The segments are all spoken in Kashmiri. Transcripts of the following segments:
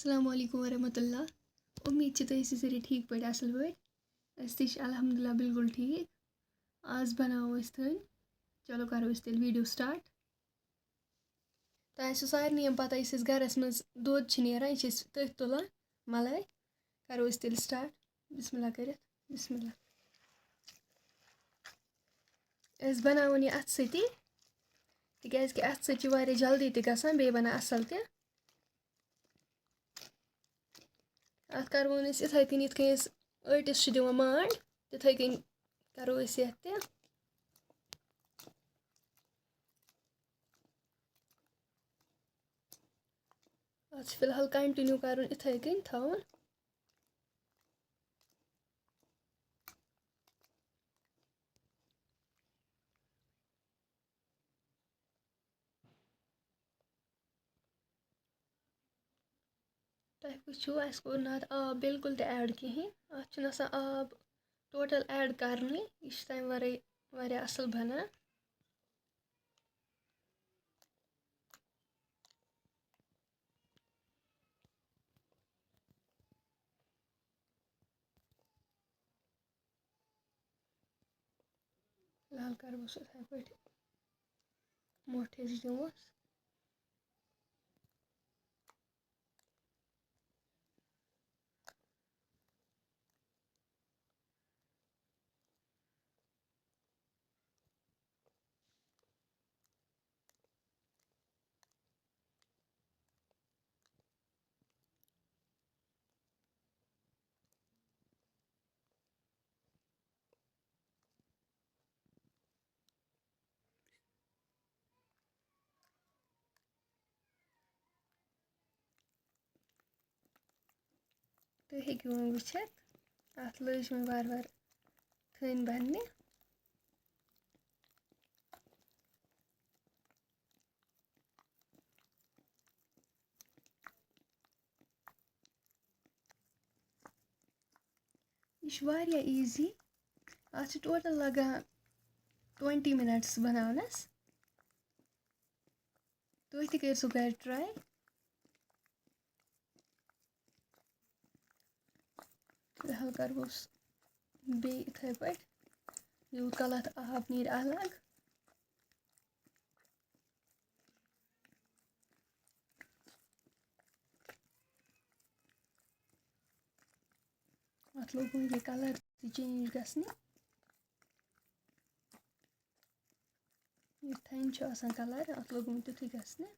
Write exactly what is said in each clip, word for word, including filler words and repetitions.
السلام علیکم ورحمۃ اللہ۔ اُمید چھِ تُہۍ ٲسِو سٲری ٹھیٖک پٲٹھۍ، اَصٕل پٲٹھۍ۔ أسۍ تہِ چھِ الحمدللہ بِلکُل ٹھیٖک۔ آز بَناوو أسۍ تھٔنۍ۔ چلو کَرو أسۍ تیٚلہِ video start۔ تۄہہِ آسِوٕ سارنٕے یِم پَتہ، یُس اَسہِ گَرَس منٛز دۄد چھِ نیران، یہِ چھِ أسۍ تٔتھۍ تُلان مَلٲے۔ کَرو أسۍ تیٚلہِ start۔ بسم اللہ کٔرِتھ، بسم اللہ۔ أسۍ بَناوون یہِ اَتھٕ سۭتی، تِکیٛازِ کہِ اَتھٕ سۭتۍ چھِ واریاہ جلدی تہِ گژھان، بیٚیہِ بَنان اَصٕل تہِ۔ اَتھ کَرون أسۍ یِتھَے کٔنۍ، یِتھ کٔنۍ أسۍ ٲٹِس چھِ دِوان مانٛڈ، تِتھَے کٔنۍ کَرو أسۍ یَتھ تہِ۔ اَتھ چھِ فِلحال continue کَرُن، یِتھَے کٔنۍ تھاوُن۔ تۄہہِ وٕچھِو، اَسہِ کوٚر نہٕ اَتھ آب بِلکُل تہِ add کِہیٖنۍ۔ اَتھ چھُنہٕ آسان آب total add کَرنُے۔ یہِ چھُ تَمہِ وَرٲے واریاہ اَصٕل بَنان۔ فِلحال کَرٕ بہٕ سُہ یِتھَے پٲٹھۍ، مۄٹھ ہِش دِموس۔ تُہۍ ہیٚکِو وۄنۍ وٕچھِتھ، اَتھ لٔج وۄنۍ وارٕ وارٕ تھٔنۍ بَننہِ۔ یہِ چھُ واریاہ easy۔ اَتھ چھِ total لَگان twenty minutes بَناونَس۔ تُہۍ تہِ کٔرۍ زیو گَرِ try۔ فِلحال کَرٕ بہٕ بیٚیہِ یِتھَے پٲٹھۍ، یوٗت کال اَتھ آب نیرِ الگ۔ اَتھ لوٚگ وۄنۍ یہِ colour تہِ change گژھنہِ۔ یہِ تھٔنۍ چھُ آسان colour، اَتھ لوٚگ وۄنۍ تیُتھُے گژھنہِ۔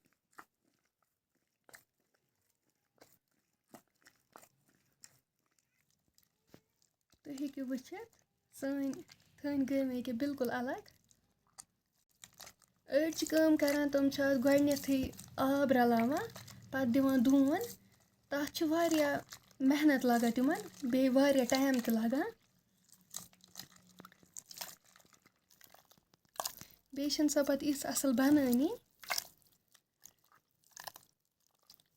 تُہۍ ہیٚکِو وٕچھِتھ، سٲنۍ تھٔنۍ گٔے مےٚ ییٚکیٛاہ بِلکُل الگ۔ أڑۍ چھِ کٲم کَران، تِم چھِ اَتھ گۄڈٕنٮ۪تھٕے آب رَلاوان، پَتہٕ دِوان ڈوٗن۔ تَتھ چھِ واریاہ محنت لَگان تِمَن، بیٚیہِ واریاہ time تہِ لَگان۔ بیٚیہِ چھَنہٕ سۄ پَتہٕ یِژھ اَصٕل بَنٲنی۔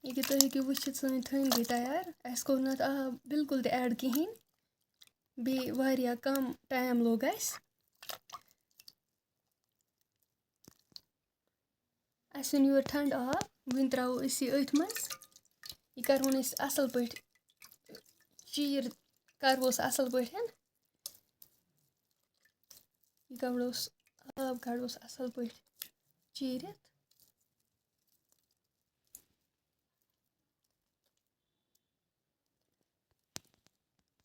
ییٚکیٛاہ تُہۍ ہیٚکِو وٕچھِتھ، سٲنۍ تھٔنۍ گٔے تیار۔ اَسہِ کوٚر نہٕ اَتھ آب بِلکُل تہِ add کِہیٖنۍ، بیٚیہِ واریاہ کَم time لوٚگ اَسہِ۔ اَسہِ اوٚن یور ٹھنٛڈٕ آب، وۄنۍ ترٛاوو أسۍ یہِ أتھۍ منٛز۔ یہِ کَرہون أسۍ اَصٕل پٲٹھۍ چیٖر، کَرہوس اَصٕل پٲٹھۍ۔ یہِ کَڑوس، آب کَڑوس اَصٕل پٲٹھۍ چیٖرِتھ۔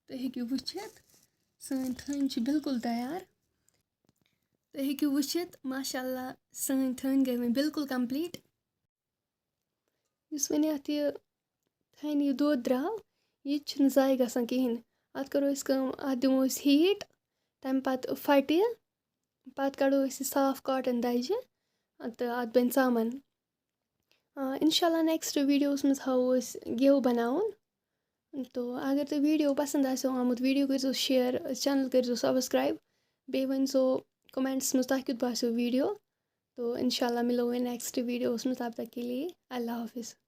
تُہۍ ہیٚکِو وٕچھِتھ، سٲنۍ تھٔنۍ چھِ بِلکُل تیار۔ تُہۍ ہیٚکِو وٕچھِتھ، ماشاء اللہ، سٲنۍ تھٔنۍ گٔے وۄنۍ بِلکُل complete۔ یُس وۄنۍ اَتھ یہِ تھٔنۍ یہِ دۄد درٛاو، یہِ تہِ چھُنہٕ ضایع گژھان کِہیٖنۍ۔ اَتھ کَرو أسۍ کٲم، اَتھ دِمو أسۍ heat، تَمہِ پَتہٕ پھَٹہِ، پَتہٕ کَڑو أسۍ یہِ صاف cotton دَجہِ تہٕ اَتھ بَنہِ ژامَن۔ آ، اِنشاء اللہ next videoَس منٛز ہاوو أسۍ گٮ۪و بَناوُن۔ تو اگر تۄہہِ video پَسنٛد آسیو آمُت، video کٔرۍزیو share، channel کٔرۍزیو subscribe، بیٚیہِ ؤنۍزیو commentَس منٛز تۄہہِ کیُتھ باسیو video۔ تو اِنشاء اللہ مِلو وۄنۍ next videoَس منٛز، تب تک کے لیے اللہ حافظ۔